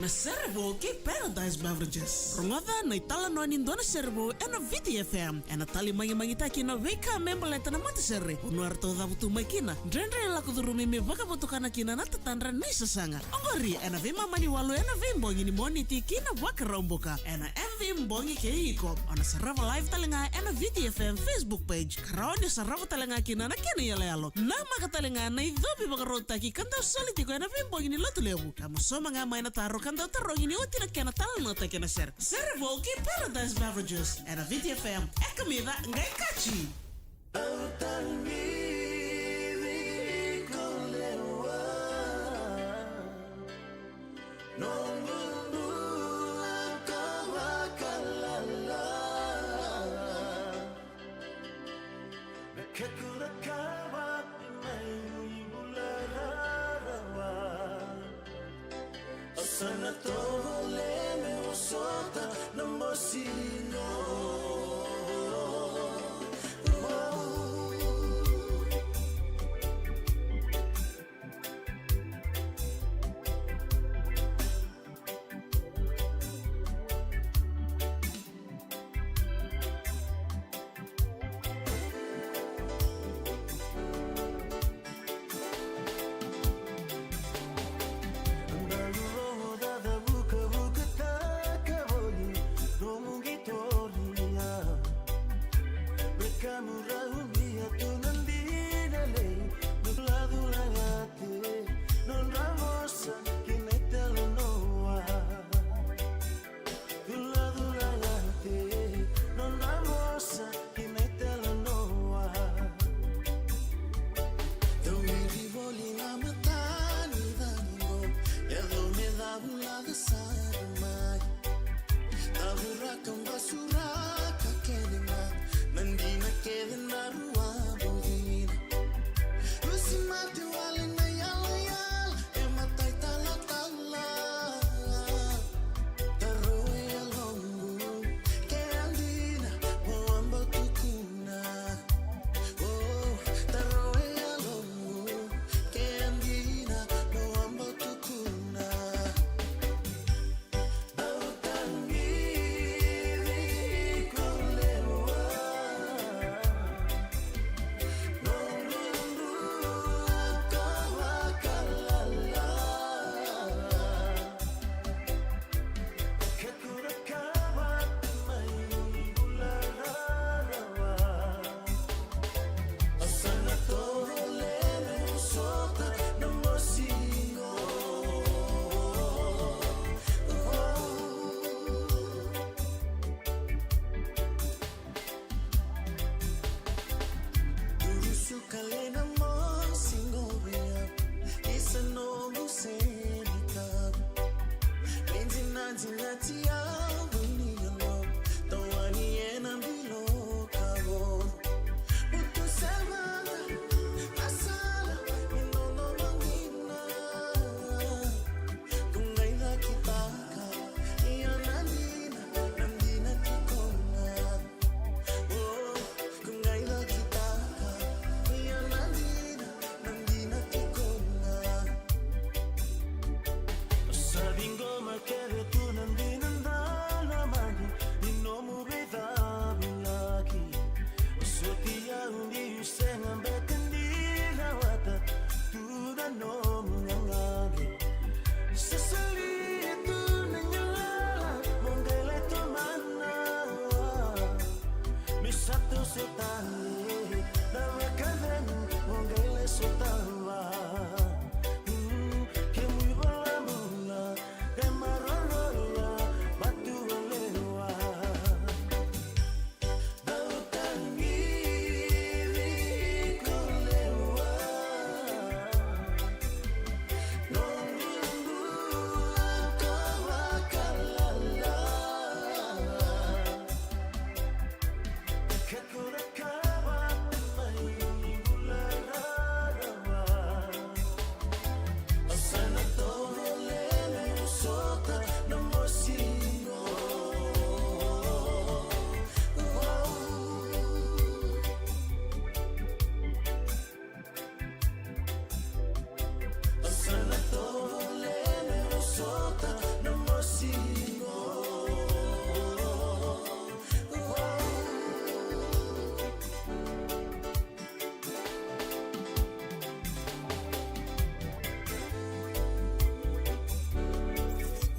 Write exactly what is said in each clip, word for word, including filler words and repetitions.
Na sere vou kei Paradise Beverages. Rogoca na italanoa ni dua na sere vou ena Viti F M. Ena tali magimagitaki na veika me baleta na matasere. Vanua eratou cavutu mai kina. Dredre lako curumi me vakavotukana kina na tatadra ni sasaga. Oqori ena veimama ni walu ena veibogi ni Moniti ki na Vakaraubuka. Ena M V Bogi kei iko. O na sarava live tale ga ena Viti F M Facebook page. Ka rawa ni sarava tale ga kina na kena iyaloyalo. Namaka tale ga na icovi vakarautaki ka dau soli tiko ena veibogi ni Lotulevu. Ka mosoma ga mai na taro ka dau tarogi ni oti na kena talanoataki ena sere. Sere vou kei Paradise Beverages. Ena Viti F M. E kamica qai kaci. Sa na tovolea me vosota na mosi no.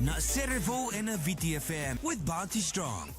Na Sere Vou ena V T F M with Bounty Strong.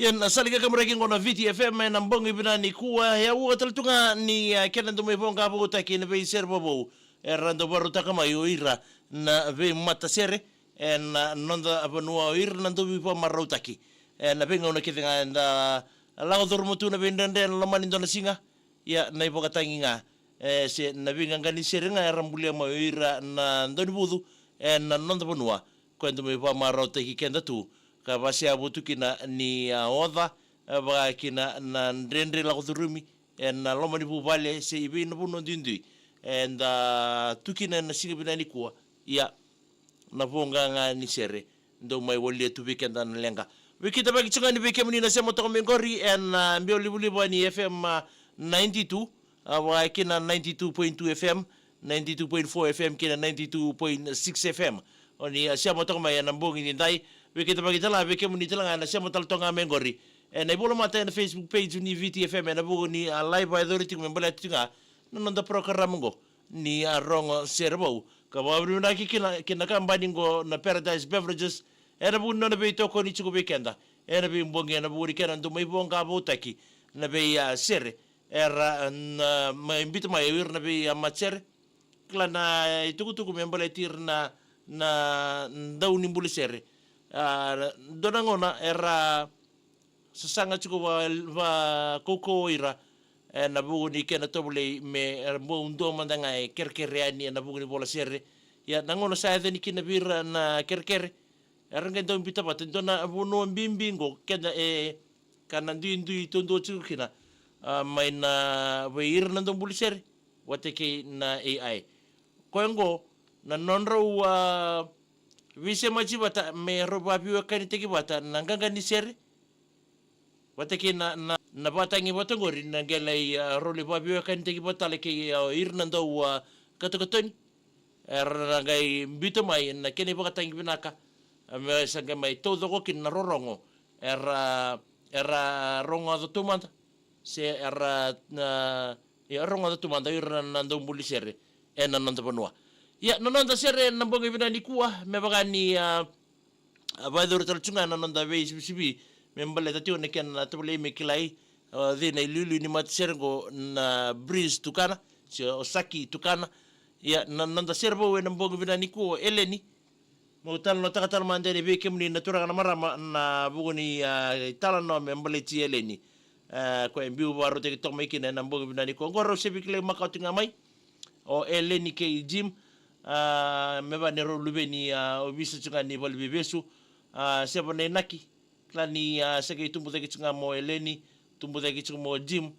Ia na sala ni kakaburaki qo na V T F M ena bogi vinaka nikua, e a vuqa tale tu ga ni, a, kena dau mai vakavoutaki na veisere vovou era dau vakarautaka mai o ira na veimatasere ena noda vanua, o ira na dau veivakamarautaki ena veigauna kece ga eda lako curuma tu na veidredre ena loma ni dua na siga. Ia na ivakatagi ga, e, se na veiqaqa ni sere ga era bulia mai o ira na daunivucu ena noda vanua, ko e dau mai vakamarautaki keda tu, ka vaseavu tu kina ni, a, oca, e, vaka kina na dredre lako curumi ena loma ni vuvale se i vei na vanua duidui eda tu kina ena siga vinaka nikua. Ia na voqa ga ni sere dau mai walia tu vei keda na leqa. Veikidavaki tu ga ni vei kemuni na sema toka mai qori ena, a, biau livaliva ni F M, a, ninety-two, a, vaka kina ninety-two point two F M, ninety-two point four F M kina ninety-two point six F M. O ni, a, sema toka mai ena bogi ni dai. Veikidavaki tale ga vei kemuni tale ga na sema tale toka ga mai qori ena ivolamata ena Facebook page ni V T F M ena vuku ni, a, live e curu tiko me baleta tiko ga na noda program qo ni, a, Rogo Sere Vou. Ka vakavinavinaka kina ki na kabani qo na Paradise Beverages ena vuku ni nona veitokoni tiko vei keda ena veibogi ena vuku ni kena dau mai vakavoutaki na vei, a, sere era, a, na, mai biuta mai o ira na vei, a, matasere. Kila na itukutuku me baleti ira na, na daunibuli sere. A, dua na gauna era sasaga tiko va, vakaukauwa o ira ena vuku ni kena tovolei me, e, bau dua mada ga e kerekere yani ena vuku ni vola sere. Ia na gauna sa yaco yani kina vei ira na kerekere, era qai dau biuta vata e dua na vanua bibi qo keda, e, ka na duidui taudua tiko kina, a, mai na vei ira na daubuli sere vata kei na A I. Koya qo na nodrau, a, veisemati vata me rau vaveiwekanitaki vata na qaqa ni sere vata kei na, na, na vatagi vata qori na qele, a, rau lai vaveiwekanitaki vata tale kei, a, ira na dau, a, katokatoni. Era na qai biuta mai na kena ivakatagi vinaka, a, me sa qai mai taucoko kina na rorogo era, era rogoca taumada se era na, ia, rogoca taumada ira na daubuli sere ena noda vanua. Ia na noda sere na bogi vinaka nikua me vaka ni, a, a, vakayacori tale tu ga na noda veisivisivi me baleta tiko na kena tovolei me kilai, a, cei na iliuliu ni matasere qo na Breeze Tukana se o Saki Tukana. Ia na noda sere vou ena bogi vinaka nikua o Eleni. Meu talanoataka tale mada yani vei kemuni na turaga na marama na vuku ni, a, italanoa me baleti Eleni, a, koya e biu vakarautaki toka mai kina ena bogi vinaka nikua. Oqo rau se veikilai makawa tu ga mai o Eleni kei Jim, a, me vaka ni rau luveni, a, ovisa tu ga ni valeniveivesu, a, se vanainaki. Kila ni, a, sa qai tubu cake tu ga mai o Eleni, tubu cake tu ga mai o Jim.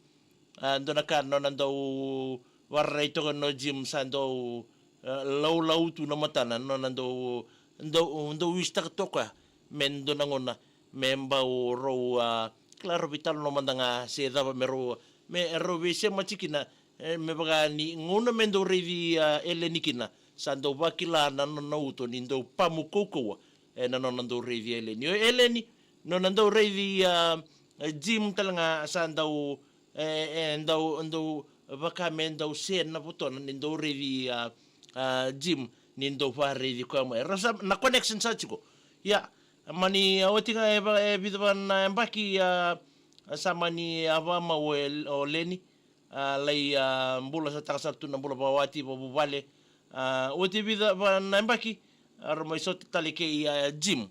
A, dua na ka na nona dau vararai toka na o Jim sa dau, a, laulau tu na matana, na nona dau, dau, dau wisitaka toka me dua na gauna me bau rau, a, kila rau veitalanoa mada ga se cava me rau, me rau veisemati kina, e, me vaka ni gauna me dau raici, a, Eleni kina sa dau vakila na nona uto ni dau pamu kaukauwa, e, na nona dau raici Eleni. O Eleni, nona dau raici, a, Jim tale ga sa dau, e, e, dau, dau vaka me dau se na votona ni dau raici, a, a, Jim ni dau vakaraici koya mai. Rau sa, na connection sa tiko. Ia, mani, a, oti ga e va, e vica va na yabaki, a, a, sa mani, a, vakamau o El-, o Eleni, a, lai, a, bula sa taka sara tu na bula vakawati, vakavuvale. A, oti vica va na yabaki, a, rau mai sota tale kei, a, Jim,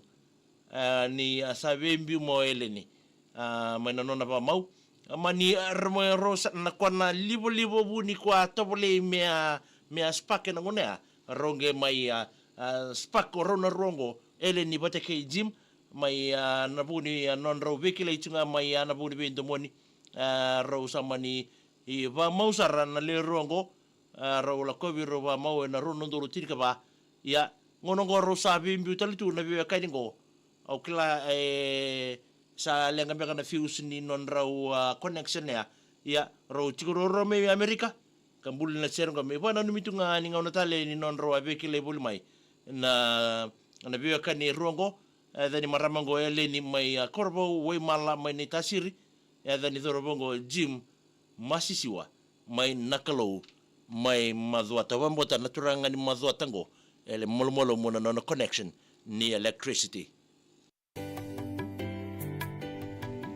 a, ni, a, sa veibiu mai o Eleni, a, mai na nona vakamau. A, mani, a, rau mai rau sa na koya na livaliva vu ni koya a tovolei me a, me a spark ena gauna ya. Rau qai mai, a, a, spark o rau na rua oqo, Eleni vata kei Jim, mai, a, na vuku ni, a, nodrau veikilai tu ga mai, a, na vuku ni veidomoni. A, rau sa mani, i, vakamau sara na lewe rua oqo, a, rau lakovi rau vakamau ena rua na udolu tinikava. Ia, gauna oqo rau sa veibiu tale tu na veiwekani oqo. Au kila, e, sa leqa beka na fuse ni nodrau, a, connection ya. Ia, rau tiko ruarua mai Amerika. Ka buli na sere oqo me ivakananumi tu ga ni gauna tale ni nodrau a veikilai voli mai na, na veiwekani e rua oqo. E, yaca ni marama oqo Eleni mai, a, Korovou, Waimala mai Naitasiri. E, yaca ni cauravou oqo Jim Masisiwa mai Nakalou, mai Macuata. Vakabauta na turaga ni Macuata oqo, e le malumalumu na nona connection ni electricity.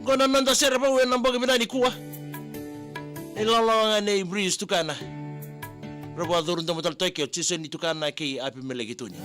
Qo na noda sere vou ena bogi vinaka nikua. Ilawalawa ga nei Breeze Tukana. Rau vakacuru domo tale toka o Jisoni Tukana kei Apimeleki Tuni.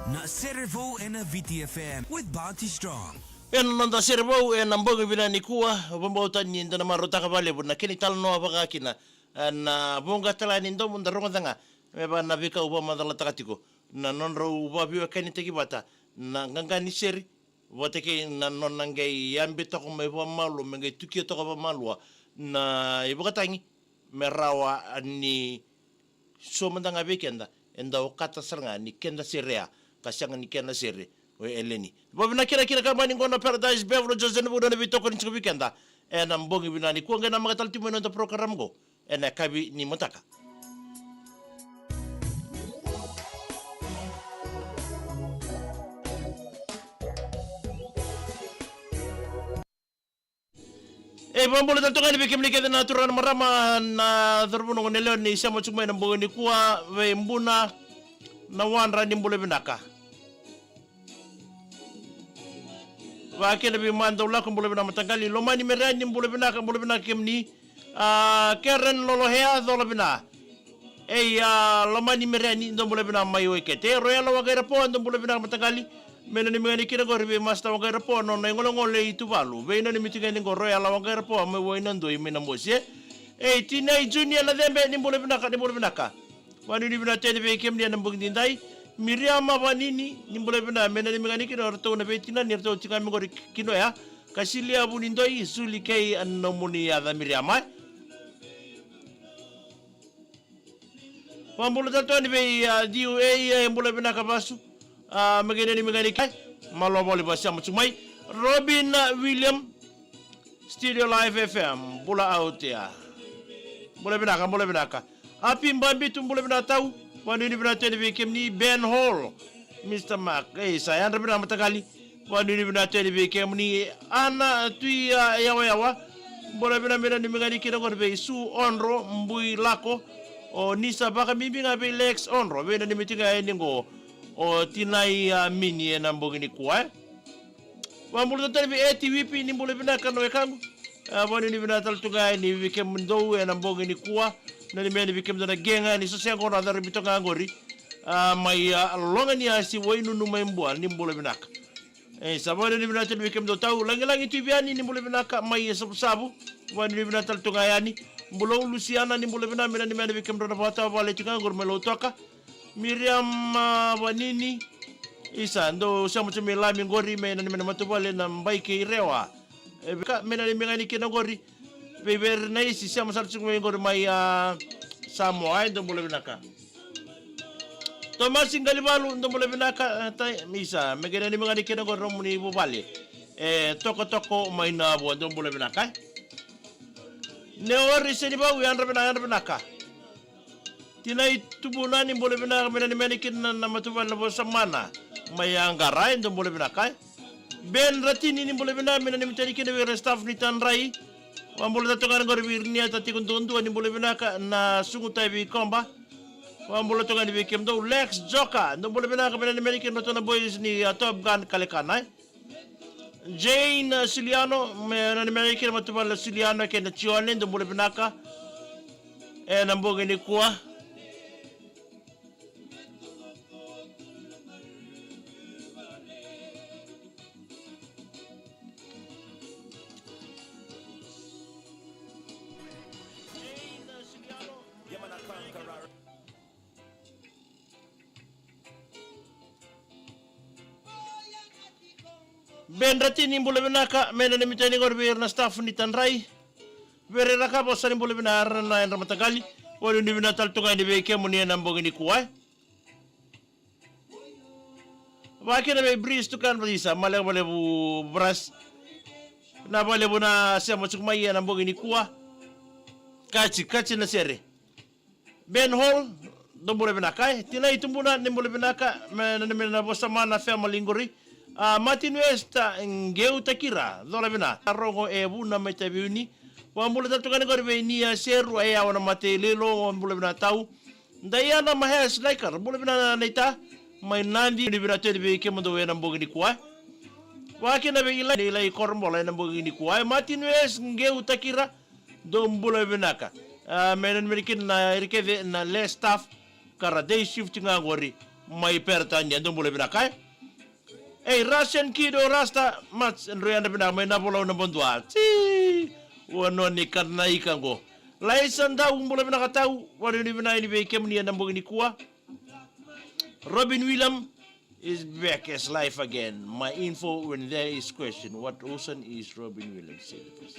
Na Sere Vou ena V T F M with Bounty Strong. Ena noda sere vou ena bogi vinaka nikua, vakabauta ni da na marautaka vakalevu na kena italanoa vaka kina, e, na vuqa tale ni domo da rogoca ga me vaka na veika au vakamacalataka tiko, na nodrau vakaveiwekanitaki vata na qaqa ni sere vata kei na nona qai yabe toka mai vakamalua, me qai tukia toka vakamalua na ivakatagi, me rawa ni so mada ga vei keda eda okata sara ga ni keda sere ya, ka sega ni kena sere o Eleni. Vakavinavinaka kina kabani qo na Paradise Beverages ena vuku ni veitokoni tiko vei keda ena bogi vinaka nikua. Qai namaka tale tiko mai na noda program qo ena yakavi ni mataka. E, vakabula tale toka yani vei kemuni kece na turaga na marama, na cauravou, na goneyalewa ni sema tiko mai ena bogi nikua, vei Buna na Wadra, ni bula vinaka. Vakakina vei Madaulako, bula vinaka mataqali. Lomani Mereani, bula vinaka, bula vinaka kemuni. A, Karen Lolohea, cola vina. Ei, a, Lomani Mereani, dou bula vinaka mai Waikete. Royal Waqairapoa, dou bula vinaka mataqali. Me nanumi ga yani kina qori vei Masta Waqairapoa, nona igolegole i Tuvalu. Veinanumi tiko yani qo Royal Waqairapoa mai Wainadoi mai Namosi. E, tinai Junior Nacebe, ni bula vinaka, ni bula vinaka. Vanuinui vinaka tale vei kemuni ena bogi nidai. Miriama Vanini, ni bula vinaka, me nanumi ga yani kina o ratou na veitinani, ratou tiko ga mai qori ki Noya. Kasilia Vunidoi, Suli kei a nomuni yaca Miriama. Vabula tale tu yani vei, a, D U A, e, bula vinaka vasu. A, me qai nanumi ga yani kina. Malo voli vasu, sema tu mai. Robin, a, William, Studio Live F M, bula out ya. Bula vinaka, bula vinaka. Api Babitu, bula vinaka tau. Vanuinui vinaka tu yani vei kemuni. Ben Hall, Mister Mark. Ei, sa yadra vinaka mataqali. Vanuinui vinaka tu yani vei kemuni. Ana Tui, a, Yawayawa. Bula vinaka, me nanumi ga yani kina qori vei Su Onro, Bui Lako. O ni sa vakabibi ga vei Lex Onro. Veinanumi tiko ga yani qo o tinai, a, Mini ena bogi nikua, e. Vabula tale vei Eti Wipi, ni bula vinaka na wekaqu. A, vanuinui vinaka tale tu ga yani vei kemudou ena bogi nikua. Nanumi yani vei kemudou na qeqa ni sosea qo na caravi toka ga qori. A, mai, a, Loganiasi, Wainunu mai Bua, ni bula vinaka. E, sa vanuinui vinaka tale vei kemudou tau. Lagilagi Tui Viani, ni bula vinaka mai Savusavu. Vanuinui vinaka tale tu ga yani. Bulou Lusiana, ni bula vinaka, me nanumi yani vei kemudrau na vakatavuvale tiko ga qori mai Lautoka. Miriam, a, Vanini. Isa, dou sema tu mai Lami qori, me nanumi na matavuvale na Bai kei Rewa. E, vaka, me nanumi ga yani kina qori vei Vere Naisi, sema sara tiko mai qori mai, a, Samoa, e, dou bula vinaka. Tomasi Qalivalu, dou bula vinaka, e, tai, Isa, me qai nanumi ga yani kina qori nomuni vuvale. E, Tokotoko mai Navua, dou bula vinaka, e. Neori Senivau, yadra vinaka, yadra vinaka. Tinai Tubuna, ni bula vinaka, me nanumi yani kina na, na matavuvale na Vosamana mai Yaqara, e, dou bula vinaka, e. Ben Ratini, ni bula vinaka, me nanumi tale kina vei ira na staff ni Tadrai. Vabula tale tu ga yani qori vei Iriniata tiko duadua, ni bula vinaka, na Sugutai Veikoba. Vabula tale tu ga yani vei kemudou. Lex Joka, dou bula vinaka, me nanumi yani kina ratou na boys ni, a, Top Gun Kalekana, e. Jane, a, Suliano, me nanumi yani kina matavuvale na Suliano kei na Tione, dou bula vinaka ena bogi nikua. Ben Ratini, bula vinaka, me nanumi tale yani qori vei ira na staff ni Tadrai. Vere Rakavosa, ni bula vinaka, era na yadra mataqali. Vanuinui vinaka tale tu ga yani vei kemuni ena bogi nikua, e. Vakakina vei Bris Tukana, Isa, vinaka vakalevu Bras. Vinaka vakalevu na sema tiko mai ena bogi nikua. Kaci, kaci na sere. Ben Hall, dou bula vinaka, e. Tinai Tubuna, ni bula vinaka, me nanumi na Vosamana family qori. A, Martin West, a, Qeu Takira, cola vinaka. Rogo e Vuna mai Taveuni. Vabula tale tu ga yani qori vei Nia Seru, e, Yawa na Mate Lelo, bula vinaka tau. Diana Mahes Laikara, bula vinaka naita. Mai Nadi, ni vinaka tu yani vei kemudou ena bogi nikua, e. Vakakina vei Ilai, Ilai Korobola ena bogi nikua, e. Martin West, Qeu Takira, dou bula vinaka. A, me nanumi kina na ira kece na le staff ka ra day shift ga qori mai Peritania, dou bula vinaka, e. Ei, Russian Kid o Rasta, Mats, drau yadra vinaka mai Navolau, Nabodua. Tsi! Vanua ni kana ika qo. Laisa Dau, bula vinaka tau, vanuinui vinaka yani vei kemuni ena bogi nikua. Robin William is back as life again. My info when there is question, what ocean is Robin Williams? Say the best.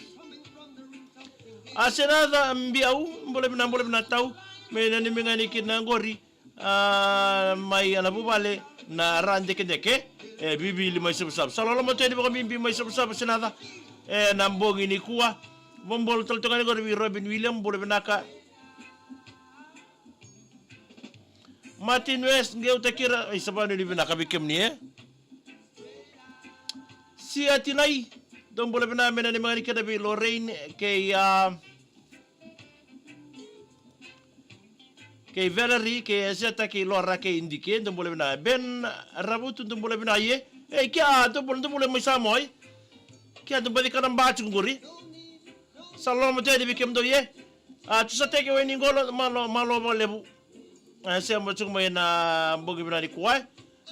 A, Senaca Biau, bula vinaka, bula vinaka tau. Me nanumi ga yani kina qori, a, mai na vuvale na Radekideke, e, Vivili mai Savusavu. Sa loloma tu yani vakabibi mai Savusavu, Senaca, ena bogi nikua. Vabula tale tu ga yani qori vei Robin William, bula vinaka. Martin West, Qeu Takira, Isa, vanuinui vinaka vei kemuni, e. Sia Tinai, dou bula vinaka, me nanumi ga yani kina vei Lorraine kei, a, kei Valerie kei Eseta kei Lora kei Dike, dou bula vinaka. Ben Ravutu, dou bula vinaka, e. E, kea, dou bula, dou bula mai Samoa, e. Kea, dou baci kana ba tiko qori. Sa loloma tu yani vei kemudou, e. A, Tusateke Wainiqola, malo, malo vakalevu. A, sema tiko mai ena bogi vinaka nikua, e.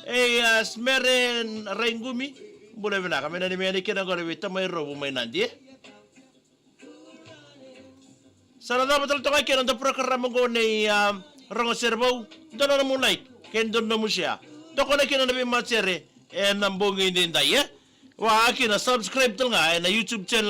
Ei, a, Smere Raigumi. Bula vinaka, me nani me yani kina qori vei Tamai Rovu mai Nadi, e? Sa na cava tale toka kina na program qo nei, a, Rogo Sere Vou. Dua na nomu like kei dua na nomu share. Tokona kina na veimatasere ena bogi edaidai, e? Vaka kina subscribe tale ga ena YouTube channel.